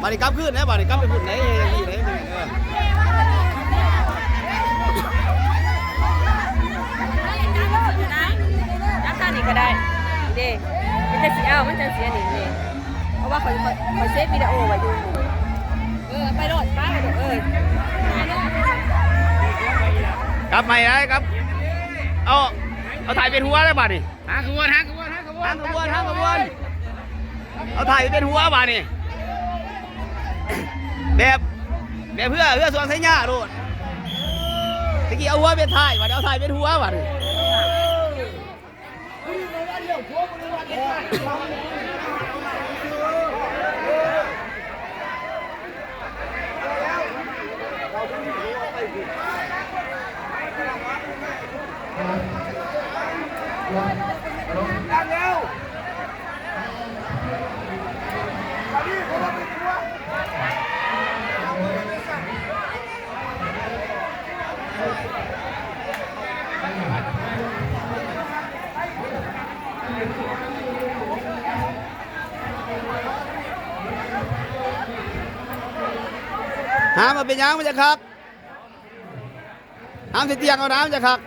ບາດນີ້ກັບຄືນແລ້ວ ບາດນີ້ກັບໄປພຸ້ນໄດ໋ ນີ້ໄດ໋ ເອີ ຈັບທາງນີ້ກໍໄດ້ ເດ້ ມັນຈະຊິເອົາ ມັນຈະຊິອັນນີ້ເດ້ ເພາະວ່າຂ້ອຍ ຂ້ອຍ ຂ້ອຍເຊຟວິດີໂອໄວ້ຢູ່ ເອີ ໄປໂລດ ໄປໂລດ ເອີ ກັບໃໝ່ໄດ້ ກັບ ເອົາ ເອົາຖ່າຍເປັນຫົວແລ້ວບາດນີ້ ຫາຂະບວນ ຫາຂະບວນ ຫາຂະບວນ ຫາຂະບວນ ຫາຂະບວນ ເອົາຖ່າຍເປັນຫົວບາດນີ້ ແບບ ແບບເຮືອ ເຮືອສວນໄຊຍາໂລດ ຕະກີ້ເອົາຫົວເປັນທ້າຍ ບາດນີ້ເອົາທ້າຍເປັນຫົວບາດນີ້ ຫາມາເປັນຫຍັງ ມັນຈະຄັກ ຫາມໃສ່ຕຽງເອົານະ ມັນຈະຄັກ.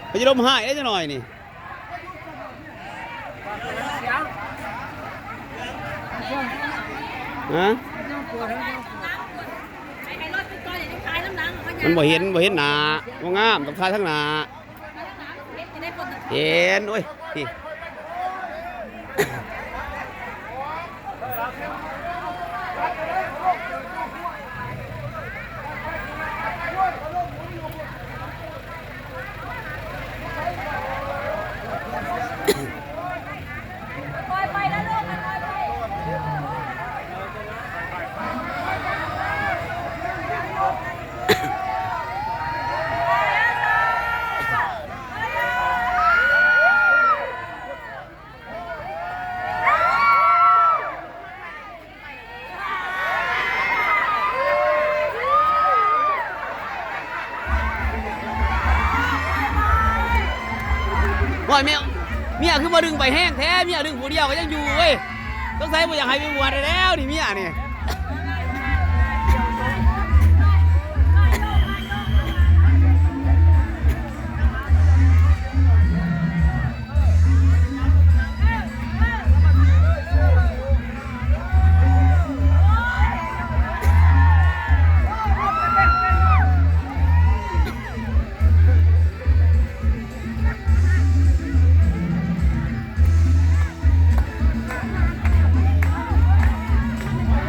ເພິ່ນຈະລົມຮ້າຍເດ້ຈັກໜ້ອຍນີ້ ຮະ ມັນບໍ່ເຫັນ ບໍ່ເຫັນໜ້າ ບໍ່ງາມ ຕ້ອງຖ່າຍທາງໜ້າ. ເຫັນ ໂອ້ຍ ນີ້. ໂອ້ຍ ເມຍ ເມຍຄືບໍ່ດຶງໄປແຮງແທ້ ເມຍດຶງຜູ້ດຽວກໍຍັງຢູ່ເວີຍ ສົງໄສບໍ່ຢາກໃຫ້ໄປບວດແລ້ວນີ້ ເມຍນີ້. ໂ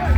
ອ້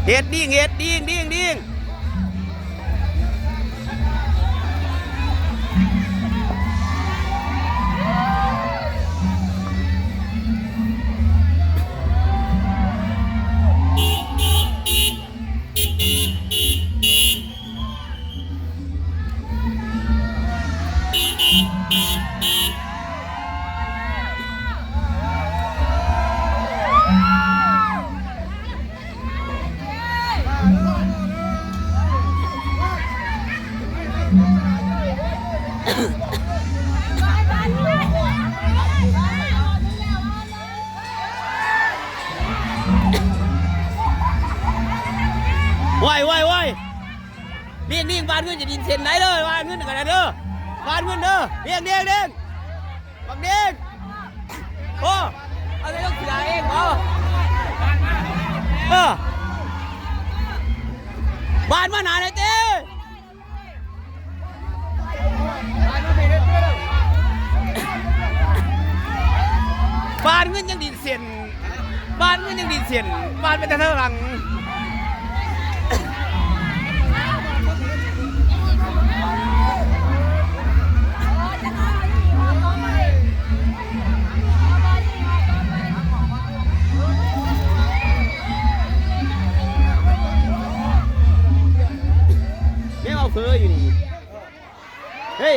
ເຮັດ ດິ້ງ ເຮັດ ດິ້ງ ດິ້ງ ດິ້ງ. ໄວ ໄວ ໄວ ນີ້ ນີ້ ບ້ານເງິນຈະດິນເສັ້ນໄດ້ເດີ ບ້ານເງິນກໍໄດ້ເດີ ບ້ານເງິນເດີ ດຽງ ດຽງ ດຽງ ບັກເດງ ໂອ້ ເອົາແຕ່ລູກເສືອເອງບໍ ເອີ ບ້ານມາໜ້າແດ່ຕິ ບ້ານເງິນຍັງດິນເສັ້ນ ບ້ານເງິນຍັງດິນເສັ້ນ ບ້ານເປັນຕາເທິງຫຼັງ. ແມ່ນເວົ້າເຟີຢູ່ນີ້. ເຮີ້ຍ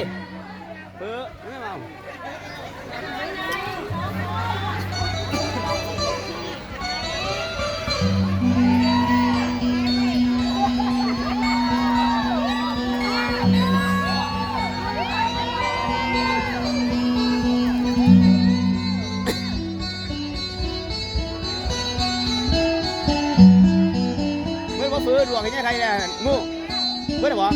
ເອີ ແມ່ນເວົ້າ. ເບິ່ງວ່າເຟີດວງເຮັດຫຍັງໄດ້ແລ້ວ ງູ ເບິດແລ້ວບໍ່?